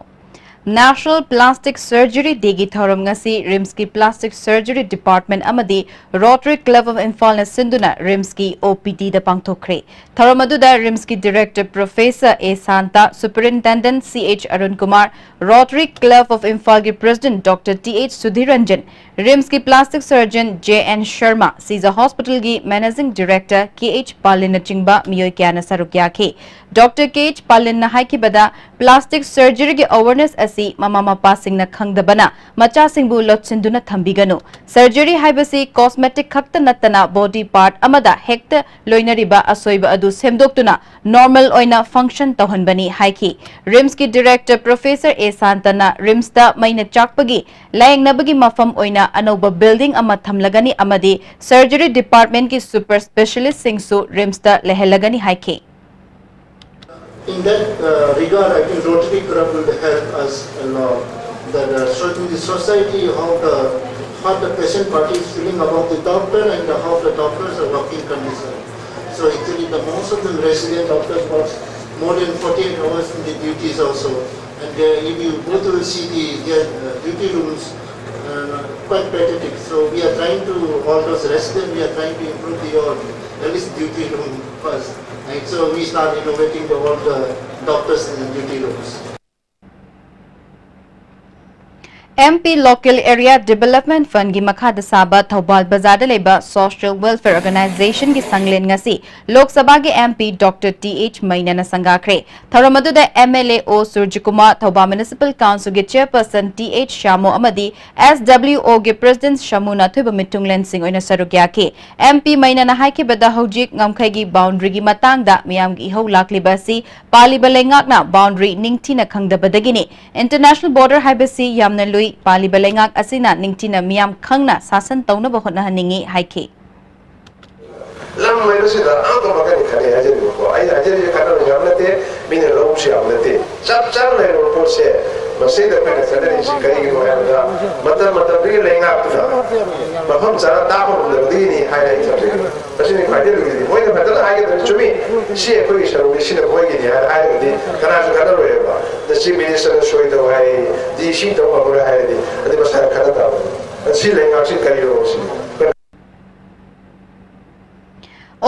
National Plastic Surgery Day ꯒꯤ ꯊꯧꯔꯝ ꯉꯁꯤ RIMSꯀꯤ Plastic Surgery Department ꯑꯃꯗꯤ Rotary Club of Imphalꯅ ꯁꯤꯟꯗꯨꯅ RIMSꯀꯤ OPDꯗ ꯄꯥꯡꯊꯣꯛꯈ꯭ꯔꯦ꯫ ꯊꯧꯔꯝ ꯑꯗꯨꯗ RIMSꯀꯤ Director Professor A Santa, Superintendent C H Arun Kumar, Rotary Club of Imphalꯒꯤ President Doctor T H Sudhir Ranjan, RIMSꯀꯤ Plastic Surgeon J N Sharma, Shija Hospitalꯒꯤ Managing Director K H ꯄꯥꯂꯤꯟꯅꯆꯤꯡꯕ ꯃꯤꯑꯣꯏ ꯀꯌꯥꯅ ꯁꯔꯨꯛ ꯌꯥꯈꯤ꯫ Doctor K H ꯄꯥꯂꯤꯟꯅ ꯍꯥꯏꯈꯤꯕꯗ, Plastic Surgeryꯒꯤ awareness ꯑꯁꯤ ꯃꯃꯥ ꯃꯄꯥꯁꯤꯡꯅ ꯈꯪꯗꯕꯅ ꯃꯆꯥꯁꯤꯡꯕꯨ ꯂꯣꯠꯁꯤꯟꯗꯨꯅ ꯊꯝꯕꯤꯒꯅꯨ꯫ Surgery ꯍꯥꯏꯕꯁꯤ cosmetic ꯈꯛꯇ ꯅꯠꯇꯅ body part ꯑꯃꯗ ꯍꯦꯛꯇ ꯂꯣꯏꯅꯔꯤꯕ ꯑꯁꯣꯏꯕ ꯑꯗꯨ ꯁꯦꯝꯗꯣꯛꯇꯨꯅ normal ꯑꯣꯏꯅ function ꯇꯧꯍꯟꯕꯅꯤ ꯍꯥꯏꯈꯤ꯫ RIMSꯀꯤ Director Professor A ꯁꯥꯟꯇꯅ RIMSꯇ ꯃꯩꯅ ꯆꯥꯛꯄꯒꯤ ꯂꯥꯌꯦꯡꯅꯕꯒꯤ ꯃꯐꯝ ꯑꯣꯏꯅ ꯑꯅꯧꯕ building ꯑꯃ ꯊꯝꯂꯒꯅꯤ ꯑꯃꯗꯤ Surgery Departmentꯀꯤ super specialistꯁꯤꯡꯁꯨ RIMSꯇ ꯂꯩꯍꯜꯂꯒꯅꯤ ꯍꯥꯏꯈꯤ꯫ In that uh, regard, I think Rotary Club will help us a lot. That uh, showing the society how the how the patient party is feeling about the doctor and how the doctors are working condition. So actually, the most of the resident doctors work more than forty-eight hours in the duties also. And uh, if you go to see the their uh, duty rooms, uh, quite pathetic. So we are trying to all those residents. We are trying to improve the all at least duty room first. And so we start innovating the all the doctors in the duty rooms. MP Local Area Development Fundꯒꯤ ꯃꯈꯥꯗ ꯁꯥꯕ ꯊꯧꯕꯥꯜ ꯕꯖꯥꯔꯗ ꯂꯩꯕ Social Welfare Organizationꯒꯤ ꯁꯪꯂꯦꯟ ꯉꯁꯤ ꯂꯣꯛ ꯁꯚꯥꯒꯤ MP Doctor T H ꯃꯩꯅꯅ ꯁꯪꯒꯥꯈ꯭ꯔꯦ꯫ ꯊꯧꯔꯝ ꯑꯗꯨꯗ MLAO ꯁꯨꯔꯖꯤꯀꯨꯃꯥꯔ, Thoubal Municipal Councilꯒꯤ Chairperson T H ꯁ꯭ꯌꯥꯃꯣ ꯑꯃꯗꯤ SWOꯒꯤ President ꯁꯃꯨꯅ ꯑꯊꯣꯏꯕ ꯃꯤꯊꯨꯡꯂꯦꯟꯁꯤꯡ ꯑꯣꯏꯅ ꯁꯔꯨꯛ ꯌꯥꯈꯤ꯫ MP ꯃꯩꯅꯅ ꯍꯥꯏꯈꯤꯕꯗ ꯍꯧꯖꯤꯛ ꯉꯝꯈꯩꯒꯤ boundaryꯒꯤ ꯃꯇꯥꯡꯗ ꯃꯤꯌꯥꯝꯒꯤ ꯏꯍꯧ ꯂꯥꯛꯂꯤꯕ ꯑꯁꯤ ꯄꯥꯜꯂꯤꯕ ꯂꯩꯉꯥꯛꯅ boundary ꯅꯤꯡꯊꯤꯅ ꯈꯪꯗꯕꯗꯒꯤꯅꯤ꯫ International border ꯍꯥꯏꯕꯁꯤ ꯌꯥꯝꯅ ꯂꯨꯏ꯫ ꯄꯥꯜꯂꯤꯕ ꯂꯩꯉꯥꯛ ꯑꯁꯤꯅ ꯅꯤꯡꯊꯤꯅ ꯃꯤꯌꯥꯝ ꯈꯪꯅ ꯁꯥꯁꯟ ꯇꯧꯅꯕ ꯍꯣꯠꯅꯍꯟꯅꯤꯡꯏ ꯍꯥꯏꯈꯤ꯫ ꯂꯝ ꯍꯥꯏꯕꯁꯤꯗ ꯑꯍꯥꯡꯕ ꯃꯈꯜꯅꯤ ꯈꯜꯂꯦ ꯍꯥꯏꯖꯅꯤꯡꯕꯀꯣ꯫ ꯑꯩꯅ ꯍꯥꯏꯖꯔꯤꯁꯦ ꯀꯥꯟꯅꯕ ꯌꯥꯝ ꯅꯠꯇꯦ, ꯃꯤꯅ ꯂꯧꯕꯁꯨ ꯌꯥꯝ ꯅꯠꯇꯦ꯫ ꯆꯞ ꯆꯥꯅ ꯂꯩꯔꯕ ꯄꯣꯠꯁꯦ ꯃꯁꯤꯗ ꯑꯩꯈꯣꯏꯅ ꯆꯠꯅꯔꯤꯁꯤ ꯀꯔꯤꯒꯤꯅꯣ ꯍꯥꯏꯕꯗ, ꯃꯇꯝ ꯃꯇꯝꯗꯨꯒꯤ ꯂꯩꯉꯥꯛꯇꯨꯅ ꯃꯐꯝ ꯆꯥꯅ ꯇꯥꯛꯄ ꯉꯝꯗꯕꯗꯒꯤꯅꯤ ꯍꯥꯏꯅ ꯑꯩ ꯊꯝꯖꯒꯦ꯫ ꯃꯁꯤꯅꯤ ꯈ꯭ꯋꯥꯏꯗꯒꯤ ꯂꯨꯔꯤꯗꯤ꯫ ꯃꯣꯏꯅ ꯐꯖꯅ ꯍꯥꯏꯒꯗꯕꯅꯤ, ꯆꯨꯝꯃꯤ, ꯁꯤ ꯑꯩꯈꯣꯏꯒꯤ ꯁꯔꯨꯛꯅꯤ, ꯁꯤꯅ ꯃꯣꯏꯒꯤꯅꯤ ꯍꯥꯏꯅ ꯍꯥꯏꯔꯒꯗꯤ ꯀꯅꯥꯁꯨ ꯈꯠꯅꯔꯣꯏꯕ꯫ ꯑꯗ ꯆꯤꯐ ꯃꯤꯅꯤꯁꯇꯔꯅ ꯁꯣꯏꯗꯧ ꯍꯥꯏ, ꯗꯤ ꯁꯤ ꯇꯧ ꯉꯝꯃꯔꯣꯏ ꯍꯥꯏꯔꯗꯤ, ꯑꯗꯨ ꯃꯁꯥꯅ ꯈꯠꯅ ꯇꯥꯕꯅꯤ꯫ ꯑꯗ ꯁꯤ ꯂꯩꯉꯥꯛꯁꯤ ꯀꯔꯤꯅꯣ ꯁꯤꯅꯤ꯫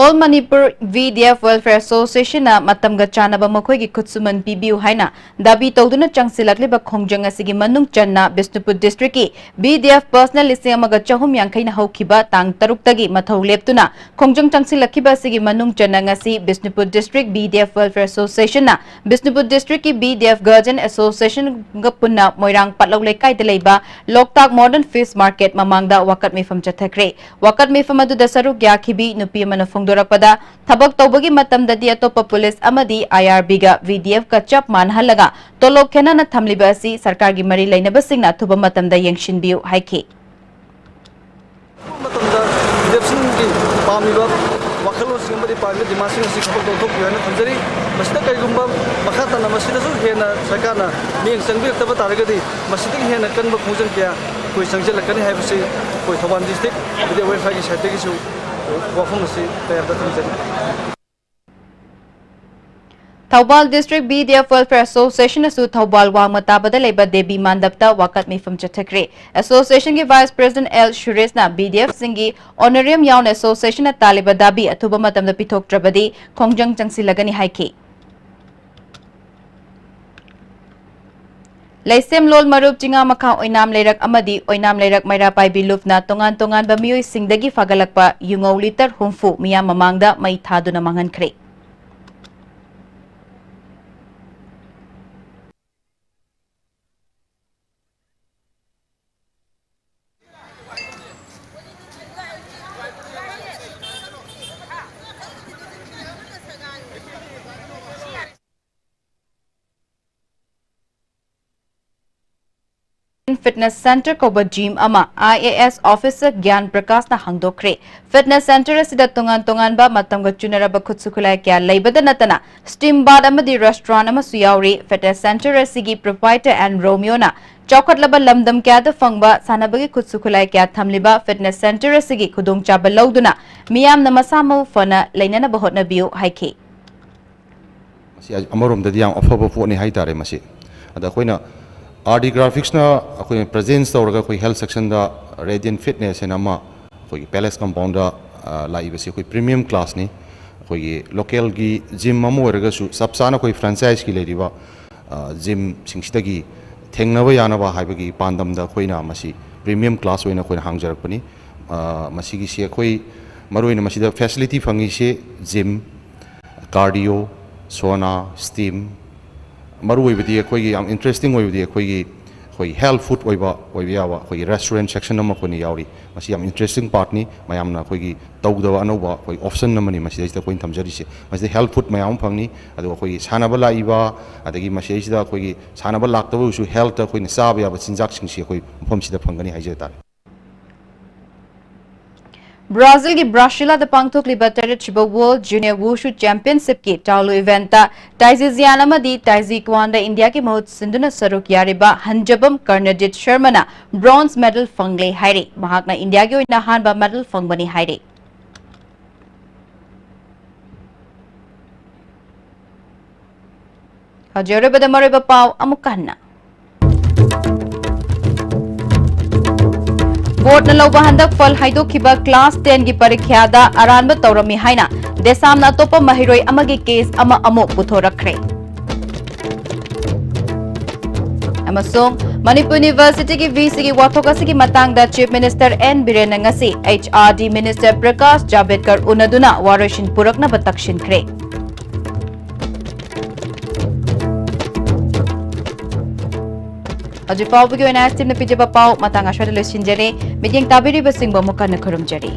All Manipur V D F Welfare Association ꯅ ꯃꯇꯝꯒ ꯆꯥꯟꯅꯕ ꯃꯈꯣꯏꯒꯤ ꯈꯨꯠꯁꯨꯃꯟ ꯄꯤꯕꯤꯌꯨ ꯍꯥꯏꯅ ꯗꯥꯕꯤ ꯇꯧꯗꯨꯅ ꯆꯪꯁꯤꯜꯂꯛꯂꯤꯕ ꯈꯣꯡꯖꯪ ꯑꯁꯤꯒꯤ ꯃꯅꯨꯡ ꯆꯟꯅ ꯕꯤꯁꯅꯨꯄꯨꯔ ꯗꯤꯁꯇ꯭ꯔꯤꯛꯀꯤ V D F personnel ꯂꯤꯁꯤꯡ ꯑꯃꯒ ꯆꯍꯨꯝ ꯌꯥꯡꯈꯩꯅ ꯍꯧꯈꯤꯕ ꯇꯥꯡ ꯇꯔꯨꯛꯇꯒꯤ ꯃꯊꯧ ꯂꯦꯞꯇꯨꯅ ꯈꯣꯡꯖꯪ ꯆꯪꯁꯤꯜꯂꯛꯈꯤꯕ ꯑꯁꯤꯒꯤ ꯃꯅꯨꯡ ꯆꯟꯅ ꯉꯁꯤ Bishnupur district V D F Welfare Association ꯅ ꯕꯤꯁꯅꯨꯄꯨꯔ ꯗꯤꯁꯇ꯭ꯔꯤꯛꯀꯤ V D F Guardian Association ꯒ ꯄꯨꯟꯅ ꯃꯣꯏꯔꯥꯡ ꯄꯥꯠꯂꯧ ꯂꯩꯀꯥꯏꯗ ꯂꯩꯕ ꯂꯣꯛꯇꯥꯛ Modern Fish Market ꯃꯃꯥꯡꯗ ꯋꯥꯀꯠ ꯃꯤꯐꯝ ꯆꯠꯊꯈ꯭ꯔꯦ꯫ ꯋꯥꯀꯠ ꯃꯤꯐꯝ ꯑꯗꯨꯗ ꯁꯔꯨꯛ ꯌꯥꯈꯤꯕꯤ ꯅꯨꯄꯤ ꯑꯃꯅ ꯐꯣꯡꯗꯣꯔꯛꯄꯗ, ꯊꯕꯛ ꯇꯧꯕꯒꯤ ꯃꯇꯝꯗꯗꯤ ꯑꯇꯣꯞꯄ ꯄꯨꯂꯤꯁ ꯑꯃꯗꯤ I R B ꯒ V D F ꯀ ꯆꯞ ꯃꯥꯟꯅꯍꯜꯂꯒ ꯇꯣꯂꯣꯞ ꯈꯦꯠꯅꯅ ꯊꯝꯂꯤꯕ ꯑꯁꯤ ꯁꯔꯀꯥꯔꯒꯤ ꯃꯔꯤ ꯂꯩꯅꯕꯁꯤꯡꯅ ꯑꯊꯨꯕ ꯃꯇꯝꯗ ꯌꯦꯡꯁꯤꯟꯕꯤꯌꯨ ꯍꯥꯏꯈꯤ꯫ ꯃꯇꯝꯗ ꯂꯦꯞꯁꯤꯟꯒꯤ ꯄꯥꯝꯃꯤꯕ ꯋꯥꯈꯜꯂꯣꯟꯁꯤꯡ ꯑꯃꯗꯤ ꯄꯥꯝꯃꯤꯕ ꯗꯤꯃꯥꯟꯁꯤꯡ ꯑꯁꯤ ꯊꯕꯛ ꯇꯧꯊꯣꯛꯄꯤꯌꯨ ꯍꯥꯏꯅ ꯊꯝꯖꯔꯤ꯫ ꯃꯁꯤꯗ ꯀꯔꯤꯒꯨꯝꯕ ꯃꯈꯥ ꯇꯥꯅ ꯃꯁꯤꯗꯁꯨ ꯍꯦꯟꯅ ꯁꯔꯀꯥꯔꯅ ꯃꯤꯠꯌꯦꯡ ꯆꯪꯕꯤꯔꯛꯇꯕ ꯇꯥꯔꯒꯗꯤ, ꯃꯁꯤꯗꯒꯤ ꯍꯦꯟꯅ ꯀꯟꯕ ꯈꯣꯡꯖꯪ ꯀꯌꯥ ꯑꯩꯈꯣꯏ ꯆꯪꯁꯤꯜꯂꯛꯀꯅꯤ ꯍꯥꯏꯕꯁꯤ ꯑꯩꯈꯣꯏ ꯊꯧꯕꯥꯜ ꯗꯤꯁꯇ꯭ꯔꯤꯛ ꯃꯤꯗꯤꯌꯥ ꯋꯦꯜꯐꯤꯌꯥꯔꯒꯤ ꯁꯥꯏꯠꯇꯒꯤꯁꯨ ꯋꯥꯐꯝ ꯑꯁꯤ ꯇꯌꯥꯔꯗ ꯊꯝꯖꯔꯤ꯫ Thoubal district B D F welfare ꯑꯦꯁꯣꯁꯤꯌꯦꯁꯟꯅꯁꯨ ꯊꯧꯕꯥꯜ ꯋꯥꯡꯃ ꯇꯥꯕꯗ ꯂꯩꯕ ꯗꯦꯕꯤ ꯃꯥꯟꯗꯞꯇ ꯋꯥꯀꯠ ꯃꯤꯐꯝ ꯆꯠꯊꯈ꯭ꯔꯦ꯫ ꯑꯦꯁꯣꯁꯤꯌꯦꯁꯟꯒꯤ ꯚꯥꯏꯁ ꯄ꯭ꯔꯦꯁꯤꯗꯦꯟꯠ ꯑꯦꯜ ꯁꯨꯔꯦꯁꯅ ꯕꯤ ꯗꯤ ꯑꯦꯐꯁꯤꯡꯒꯤ ꯑꯣꯅꯔꯦꯔꯤꯌꯝ ꯌꯥꯎꯅ ꯑꯦꯁꯣꯁꯤꯌꯦꯁꯟꯅ ꯇꯥꯜꯂꯤꯕ ꯗꯥꯕꯤ ꯑꯊꯨꯕ ꯃꯇꯝꯗ ꯄꯤꯊꯣꯛꯇ꯭ꯔꯕꯗꯤ ꯈꯣꯡꯖꯪ ꯆꯪꯁꯤꯜꯂꯒꯅꯤ ꯍꯥꯏꯈꯤ꯫ ꯂꯩꯁꯦꯝꯂꯣꯜ ꯃꯔꯨꯞ ꯆꯤꯉꯥꯃꯈꯥ ꯑꯣꯏꯅꯥꯝ ꯂꯩꯔꯛ ꯑꯃꯗꯤ ꯑꯣꯏꯅꯥꯝ ꯂꯩꯔꯛ ꯃꯩꯔꯥ ꯄꯥꯏꯕꯤ ꯂꯨꯞꯅ ꯇꯣꯉꯥꯟ ꯇꯣꯉꯥꯟꯕ ꯃꯤꯑꯣꯏꯁꯤꯡꯗꯒꯤ ꯐꯥꯒꯠꯂꯛꯄ ꯌꯨꯉꯧ ꯂꯤꯇꯔ ꯍꯨꯝꯐꯨ ꯃꯤꯌꯥꯝ ꯃꯃꯥꯡꯗ ꯃꯩ ꯊꯥꯗꯨꯅ ꯃꯥꯡꯍꯟꯈ꯭ꯔꯦ꯫ Fitness Center ꯀꯧꯕ gym ꯑꯃ I A S officer ꯒ꯭ꯌꯥꯟ ꯄ꯭ꯔꯀꯥꯁꯅ ꯍꯥꯡꯗꯣꯛꯈ꯭ꯔꯦ꯫ Fitness center ꯑꯁꯤꯗ ꯇꯣꯉꯥꯟ ꯇꯣꯉꯥꯟꯕ ꯃꯇꯝꯒ ꯆꯨꯅꯔꯕ ꯈꯨꯠꯁꯨ ꯈꯨꯠꯂꯥꯏ ꯀꯌꯥ ꯂꯩꯕꯗ ꯅꯠꯇꯅ steam bath ꯑꯃꯗꯤ restaurant ꯑꯃꯁꯨ ꯌꯥꯎꯔꯤ꯫ Fitness center ꯑꯁꯤꯒꯤ proprietor N Romeoꯅ ꯆꯥꯎꯈꯠꯂꯕ ꯂꯝꯗꯝ ꯀꯌꯥꯗ ꯐꯪꯕ ꯁꯥꯟꯅꯕꯒꯤ ꯈꯨꯠꯁꯨ ꯈꯨꯠꯂꯥꯏ ꯀꯌꯥ ꯊꯝꯂꯤꯕ fitness center ꯑꯁꯤꯒꯤ ꯈꯨꯗꯣꯡꯆꯥꯕ ꯂꯧꯗꯨꯅ ꯃꯤꯌꯥꯝꯅ ꯃꯁꯥ ꯃꯎ ꯐꯅ ꯂꯩꯅꯅꯕ ꯍꯣꯠꯅꯕꯤꯌꯨ ꯍꯥꯏꯈꯤ꯫ ꯃꯁꯤ ꯑꯃꯔꯣꯝꯗꯗꯤ ꯌꯥꯝ ꯑꯐꯕ ꯄꯣꯠꯅꯤ ꯍꯥꯏꯇꯥꯔꯦ꯫ ꯃꯁꯤ ꯑꯗ ꯑꯩꯈꯣꯏꯅ R D Graphicsꯅ ꯑꯩꯈꯣꯏꯅ presence ꯇꯧꯔꯒ ꯑꯩꯈꯣꯏ health sectionꯗ Radiant Fitness ꯍꯥꯏꯅ ꯑꯃ ꯑꯩꯈꯣꯏꯒꯤ Palace compoundꯗ, ꯑ, ꯂꯥꯛꯏꯕꯁꯤ ꯑꯩꯈꯣꯏ premium classꯅꯤ꯫ ꯑꯩꯈꯣꯏꯒꯤ localꯒꯤ gym ꯑꯃ ꯑꯣꯏꯔꯒꯁꯨ ꯆꯞ ꯆꯥꯅ ꯑꯩꯈꯣꯏ franchiseꯀꯤ ꯂꯩꯔꯤꯕ, ꯑ, gymꯁꯤꯡꯁꯤꯗꯒꯤ ꯊꯦꯡꯅꯕ ꯌꯥꯅꯕ ꯍꯥꯏꯕꯒꯤ ꯄꯥꯟꯗꯝꯗ ꯑꯩꯈꯣꯏꯅ ꯃꯁꯤ premium class ꯑꯣꯏꯅ ꯑꯩꯈꯣꯏꯅ ꯍꯥꯡꯖꯔꯛꯄꯅꯤ꯫ ꯑ, ꯃꯁꯤꯒꯤꯁꯤ ꯑꯩꯈꯣꯏ ꯃꯔꯨꯑꯣꯏꯅ ꯃꯁꯤꯗ facility ꯐꯪꯉꯤꯁꯤ gym, cardio, sauna, steam, ꯃꯔꯨꯑꯣꯏꯕꯗꯤ ꯑꯩꯈꯣꯏꯒꯤ ꯌꯥꯝ interesting ꯑꯣꯏꯕꯗꯤ ꯑꯩꯈꯣꯏꯒꯤ, ꯑꯩꯈꯣꯏꯒꯤ health food ꯑꯣꯏꯕ, ꯑꯣꯏꯕ ꯌꯥꯕ ꯑꯩꯈꯣꯏꯒꯤ restaurant section ꯑꯃ ꯑꯩꯈꯣꯏꯅ ꯌꯥꯎꯔꯤ꯫ ꯃꯁꯤ ꯌꯥꯝ interesting partꯅꯤ, ꯃꯌꯥꯝꯅ ꯑꯩꯈꯣꯏꯒꯤ ꯇꯧꯗꯕ ꯑꯅꯧꯕ ꯑꯩꯈꯣꯏ option ꯑꯃꯅꯤ ꯃꯁꯤꯗꯩꯁꯤꯗ ꯑꯩꯈꯣꯏꯅ ꯊꯝꯖꯔꯤꯁꯦ꯫ ꯃꯁꯤꯗ health food ꯃꯌꯥꯝ ꯑꯃ ꯐꯪꯅꯤ, ꯑꯗꯨꯒ ꯑꯩꯈꯣꯏꯒꯤ ꯁꯥꯟꯅꯕ ꯂꯥꯛꯏꯕ, ꯑꯗꯒꯤ ꯃꯁꯤꯗꯩꯁꯤꯗ ꯑꯩꯈꯣꯏꯒꯤ ꯁꯥꯟꯅꯕ ꯂꯥꯛꯇꯕ ꯑꯣꯏꯔꯁꯨ healthꯇ ꯑꯩꯈꯣꯏꯅ ꯆꯥꯕ ꯌꯥꯕ ꯆꯤꯟꯖꯥꯛꯁꯤꯡꯁꯤ ꯑꯩꯈꯣꯏ ꯃꯐꯝꯁꯤꯗ ꯐꯪꯒꯅꯤ ꯍꯥꯏꯖ ꯇꯥꯔꯦ꯫ ꯕ꯭ꯔꯥꯖꯤꯜꯒꯤ ꯕ꯭ꯔꯥꯁꯤꯂꯥꯗ ꯄꯥꯡꯊꯣꯛꯂꯤꯕ ꯇꯔꯦꯠꯁꯨꯕ World Junior Wushu Championshipꯀꯤ ꯇꯥꯎꯂꯨ eventꯇ Taiji Jian ꯑꯃꯗꯤ Taiji Kwanꯗ ꯏꯟꯗꯤꯌꯥꯒꯤ ꯃꯍꯨꯠ ꯁꯤꯟꯗꯨꯅ ꯁꯔꯨꯛ ꯌꯥꯔꯤꯕ ꯍꯟꯖꯕꯝ ꯀꯔꯅꯖꯤꯠ ꯁꯔꯃꯅ bronze medal ꯐꯪꯂꯦ ꯍꯥꯏꯔꯤ꯫ ꯃꯍꯥꯛꯅ ꯏꯟꯗꯤꯌꯥꯒꯤ ꯑꯣꯏꯅ ꯑꯍꯥꯟꯕ medal ꯐꯪꯕꯅꯤ ꯍꯥꯏꯔꯤ꯫ ꯍꯧꯖꯤꯛ ꯑꯔꯣꯏꯕꯗ ꯃꯔꯨꯑꯣꯏꯕ ꯄꯥꯎ ꯑꯃꯨꯛꯀ ꯍꯟꯅ꯫ ꯕꯣꯔꯗꯅ ꯂꯧꯕ ꯍꯟꯗꯛ ꯐꯜ ꯍꯥꯏꯗꯣꯛꯈꯤꯕ class tenꯒꯤ ꯄꯔꯤꯈ꯭ꯌꯥꯗ ꯑꯔꯥꯟꯕ ꯇꯧꯔꯝꯃꯤ ꯍꯥꯏꯅ ꯗꯦꯁꯥꯝꯅ ꯑꯇꯣꯞꯄ ꯃꯍꯩꯔꯣꯏ ꯑꯃꯒꯤ case ꯑꯃ ꯑꯃꯨꯛ ꯄꯨꯊꯣꯔꯛꯈ꯭ꯔꯦ꯫ ꯑꯃꯁꯨꯡ ꯃꯅꯤꯄꯨꯔ Universityꯒꯤ VCꯒꯤ ꯋꯥꯊꯣꯛ ꯑꯁꯤꯒꯤ ꯃꯇꯥꯡꯗ Chief Minister N ꯕꯤꯔꯦꯟꯅ ꯉꯁꯤ HRD Minister ꯄ꯭ꯔꯀꯥꯁ ꯖꯥꯕꯦꯗꯀꯔ ꯎꯅꯗꯨꯅ ꯋꯥꯔꯣꯏꯁꯤꯟ ꯄꯨꯔꯛꯅꯕ ꯇꯛꯁꯤꯟꯈ꯭ꯔꯦ꯫ ꯍꯧꯖꯤꯛ ꯐꯥꯎꯕꯒꯤ ꯑꯣꯏꯅ ꯑꯦꯁ ꯇꯤ ꯑꯦꯝꯅ ꯄꯤꯖꯕ ꯄꯥꯎ ꯃꯇꯥꯡ ꯑꯁ꯭ꯋꯥꯏꯗ ꯂꯣꯏꯁꯤꯟꯖꯔꯦ꯫ ꯃꯤꯠꯌꯦꯡ ꯇꯥꯕꯤꯔꯤꯕꯁꯤꯡꯕꯨ ꯑꯃꯨꯛ ꯍꯟꯅ ꯈꯨꯔꯨꯝꯖꯔꯤ꯫